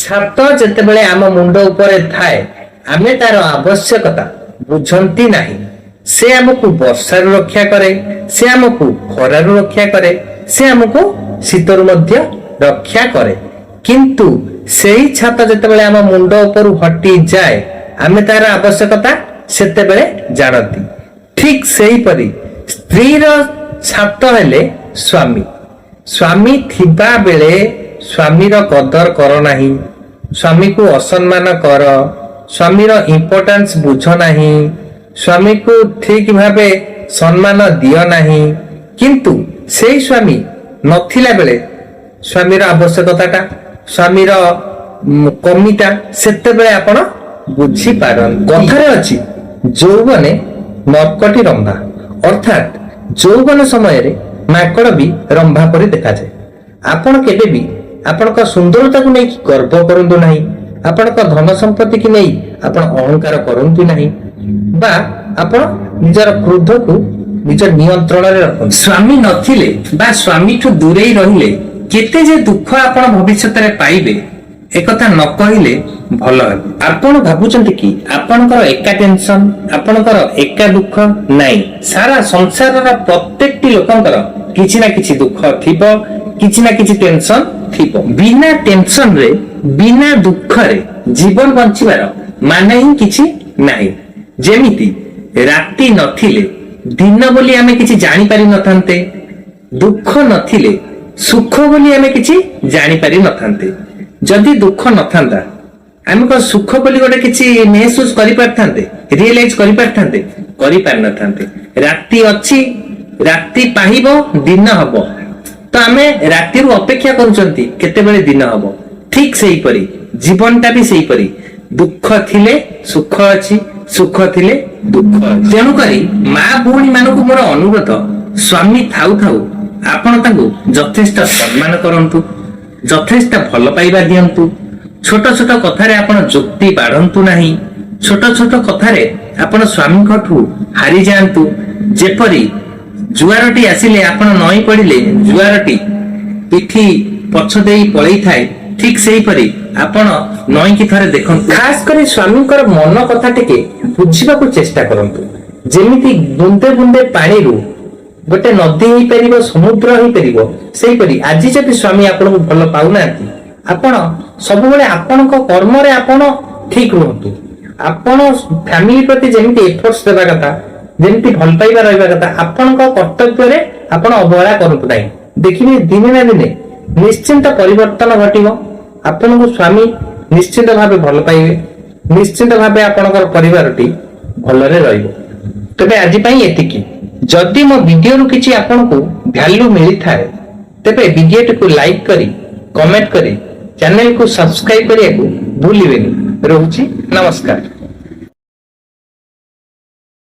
ଛାତ ଯେତେବେଳେ ଆମ ମୁଣ୍ଡ ଉପରେ ଥାଏ, ଆମେ ତାର ଆବଶ୍ୟକତା ବୁଝନ୍ତି ନାହିଁ। ସେ ଆମକୁ ବର୍ଷାରୁ ରକ୍ଷା କରେ, ସେ ଆମକୁ ଖରାରୁ ରକ୍ଷା କରେ, ସେ ଆମକୁ ଶୀତରୁ ମଧ୍ୟ ରକ୍ଷା କରେ। କିନ୍ତୁ ସେଇ ଛାତ ଯେତେବେଳେ ଆମ ମୁଣ୍ଡ ଉପରୁ ହଟିଯାଏ, ଆମେ ତାର ଆବଶ୍ୟକତା ସେତେବେଳେ ଜାଣନ୍ତି। ଠିକ ସେହିପରି ସ୍ତ୍ରୀର ଛାତ ହେଲେ ସ୍ୱାମୀ। ସ୍ୱାମୀ ଥିବା ବେଳେ ସ୍ୱାମୀର କଦର କର ନାହିଁ, ସ୍ୱାମୀକୁ ଅସମ୍ମାନ କର, ସ୍ୱାମୀର ଇମ୍ପୋର୍ଟାନ୍ସ ବୁଝ ନାହିଁ, ସ୍ୱାମୀକୁ ଠିକ ଭାବେ ସମ୍ମାନ ଦିଅ ନାହିଁ। କିନ୍ତୁ ସେଇ ସ୍ୱାମୀ ନଥିଲା ବେଳେ ସ୍ୱାମୀର ଆବଶ୍ୟକତାଟା, ସ୍ୱାମୀର କମିଟା ସେତେବେଳେ ଆପଣ ବୁଝିପାରନ୍ତି। କଥାରେ ଅଛି, ଯୌବନେ ମର୍କଟି ରମ୍ଭା। ଅର୍ଥାତ୍ ଯୌବନ ସମୟରେ ମାଙ୍କଡ ବି ରମ୍ଭା ପରି ଦେଖାଯାଏ। ଆପଣ କେବେ ବି ଆପଣଙ୍କ ସୁନ୍ଦରତାକୁ ନେଇକି ଗର୍ବ କରନ୍ତୁ ନାହିଁ, ଆପଣଙ୍କ ଧନ ସମ୍ପତ୍ତିକି ନେଇ ଆପଣ ଅହଙ୍କାର କରନ୍ତୁ ନାହିଁ ବା ଆପଣ ନିଜର କ୍ରୋଧକୁ ନିଜ ନିୟନ୍ତ୍ରଣରେ ରଖନ୍ତୁ। ସ୍ୱାମୀ ନଥିଲେ ବା ସ୍ୱାମୀଠୁ ଦୂରେଇ ରହିଲେ କେତେ ଯେ ଦୁଃଖ ଆପଣ ଭବିଷ୍ୟତରେ ପାଇବେ, ଏକଥା ନ କହିଲେ ଭଲ ହେବ। ଆପଣ ଭାବୁଛନ୍ତି କି ଆପଣଙ୍କର ଏକା ଟେନସନ, ଆପଣଙ୍କର ଏକା ଦୁଃଖ? ନାଇଁ, ସାରା ସଂସାରର ପ୍ରତ୍ୟେକଟି ଲୋକଙ୍କର କିଛି ନା କିଛି ଦୁଃଖ ଥିବ, କିଛି ନା କିଛି ଟେନସନ ଥିବ। ବିନା ଟେନସନରେ, ବିନା ଦୁଃଖରେ ଜୀବନ ବଞ୍ଚିବାର ମାନେ ହିଁ କିଛି ନାହିଁ। ଯେମିତି ରାତି ନଥିଲେ ଦିନ ବୋଲି ଆମେ କିଛି ଜାଣିପାରି ନଥାନ୍ତେ, ଦୁଃଖ ନଥିଲେ ସୁଖ ବୋଲି ଆମେ କିଛି ଜାଣିପାରି ନଥାନ୍ତେ। ଯଦି ଦୁଃଖ ନଥାନ୍ତା, ଆମେ କଣ ସୁଖ ବୋଲି ଗୋଟେ କିଛି ମେହସୁସ କରିପାରିଥାନ୍ତେ, ରିଏଲାଇଜ କରିପାରିଥାନ୍ତେ? କରିପାରିନଥାନ୍ତେ। ରାତି ଅଛି, ରାତି ପାହିବ, ଦିନ ହବ। ତ ଆମେ ରାତିରୁ ଅପେକ୍ଷା କରୁଛନ୍ତି କେତେବେଳେ ଦିନ ହବ। ଠିକ ସେହିପରି ଜୀବନଟା ବି ସେହିପରି। ଦୁଃଖ ଥିଲେ ସୁଖ ଅଛି, ସୁଖ ଥିଲେ ଦୁଃଖ ଅଛି। ତେଣୁକରି ମା ଭଉଣୀ ମାନଙ୍କୁ ମୋର ଅନୁରୋଧ, ସ୍ୱାମୀ ଥାଉ ଥାଉ ଆପଣ ତାଙ୍କୁ ଯଥେଷ୍ଟ ସମ୍ମାନ କରନ୍ତୁ, ଯଥେଷ୍ଟ ଭଲ ପାଇବା ଦିଅନ୍ତୁ। ଛୋଟ ଛୋଟ କଥାରେ ଆପଣ ଯୁକ୍ତି ବାଢନ୍ତୁ ନାହିଁ। ଛୋଟ ଛୋଟ କଥାରେ ଆପଣ ସ୍ୱାମୀଙ୍କଠୁ ହାରିଯାଆନ୍ତୁ। ଯେପରି ଜୁଆରଟି ଆସିଲେ ଆପଣ ନଇଁ ପଡ଼ିଲେ ଜୁଆରଟି ପିଠି ପଛ ଦେଇ ପଳେଇଥାଏ, ଠିକ ସେହିପରି ଆପଣ ନଇଁକି ଥରେ ଦେଖନ୍ତୁ। ଖାସ କରି ସ୍ୱାମୀଙ୍କର ମନ କଥା ଟିକେ ବୁଝିବାକୁ ଚେଷ୍ଟା କରନ୍ତୁ। ଯେମିତି ବୁନ୍ଦେ ବୁନ୍ଦେ ପାଣିରୁ ଗୋଟେ ନଦୀ ହେଇପାରିବ, ସମୁଦ୍ର ହେଇପାରିବ, ସେହିପରି ଆଜି ଯଦି ସ୍ୱାମୀ ଆପଣଙ୍କୁ ଭଲ ପାଉନାହାନ୍ତି, ଆପଣ ସବୁବେଳେ ଆପଣଙ୍କ କର୍ମରେ ଆପଣ ଠିକ ରୁହନ୍ତୁ। ଆପଣ ଫ୍ୟାମିଲି ପ୍ରତି ଯେମିତି ଏଫର୍ଟସ ଦେବା କଥା, ଯେମିତି ଭଲ ପାଇବା ରହିବା କଥା, ଆପଣଙ୍କ କର୍ତ୍ତବ୍ୟରେ ଆପଣ ଅବହେଳା କରନ୍ତୁ ନାହିଁ। ଦେଖିବେ, ଦିନେ ନା ଦିନେ ନିଶ୍ଚିନ୍ତ ପରିବର୍ତ୍ତନ ଘଟିବ। ଆପଣଙ୍କୁ ସ୍ୱାମୀ ନିଶ୍ଚିନ୍ତ ଭାବେ ଭଲ ପାଇବେ, ନିଶ୍ଚିନ୍ତ ଭାବେ ଆପଣଙ୍କର ପରିବାରଟି ଭଲରେ ରହିବ। ତେବେ ଆଜି ପାଇଁ ଏତିକି। ଯଦି ମୋ ଭିଡିଓରୁ କିଛି ଆପଣଙ୍କୁ ଭ୍ୟାଲୁ ମିଳିଥାଏ, ତେବେ ଭିଡିଓଟିକୁ ଲାଇକ୍ କରି, କମେଣ୍ଟ କରି, ଚ୍ୟାନେଲକୁ ସବସ୍କ୍ରାଇବ କରିବାକୁ ଭୁଲିବେନି। ରହୁଛି, ନମସ୍କାର।